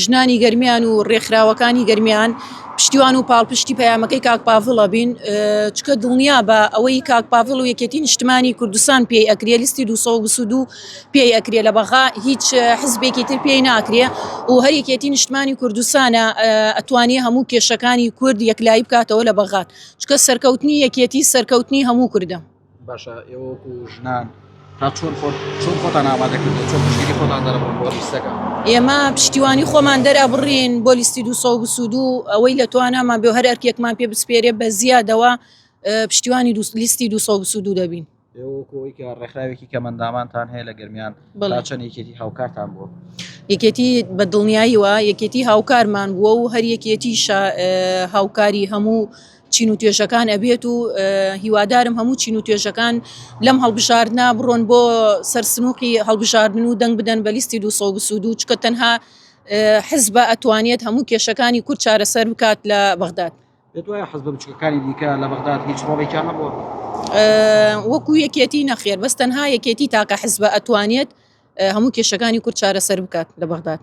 ژنانی گەرمیان و ڕێکخراوەکانی گەرمیان پشتیوان و پاڵپشتی پەیامەکەی کاک پاڤڵ ئەبین چکە دڵنیا بە ئەوەی کاک پاڤڵ و یەکێتی نیشتمانی کوردستان پێی ئەکرێ لیستی 222 پێی ئەکرێ لە بەغا هیچ حزبێکی تر پێی ناکرێ و هەر یەکێتی نیشتمانی کوردستانە ئەتوانێ هەموو کێشەکانی کورد یەکلایی بکاتەوە لە بەغات چکە سەرکەوتنی یەکێتی سەرکەوتنی هەموو کوردە. باشە ئێوە وەکو ژنان تا چۆن خۆت چۆن خۆتان ئامادە کردووە چۆن پشتگیری خۆتان دەرەبڕن بۆ لیستەکە؟ ئێمە پشتیوانی خۆمان دەرئەبڕین بۆ لیستی 222 ئەوەی لە توانامان بێ و هەر ئەرکێکمان پێ بسپێرێ بە زیادەوە پشتیوانی لیستی 222 دەبین. ئێوە وەکو ئەوەی کە ڕێکخراوێکی کەمەندامانتان هەیە لە گەرمیان بەڵێ. تا چەند یەکێتی هاوکارتان بووە؟ یەکێتی بە دڵنیاییوە یەکێتی هاوکارمان بووە و هەر یەکێتیشە هاوکاری هەموو چین و توێژەکان ئەبێت و هیوادارم هەموو چین و توێژەکان لەم هەڵبژاردنە بڕۆن بۆ سەر سنووقی هەڵبژاردن و دەنگ بدەن بە لیستی 222 چکە تەنها حزبە ئەتوانێت هەموو کێشەکانی کورد چارەسەر بکات لە بەغداد. پێت وایە حزبە بچووکەکانی دیکە لە بەغداد هیچ ڕۆڵێکیان هەبووە؟ وەکو یەکێتی نەخێر بەس تەنها یەکێتی تاکە حزبە ئەتوانێت هەموو کێشەکانی کورد چارەسەر بکات لە بەغداد.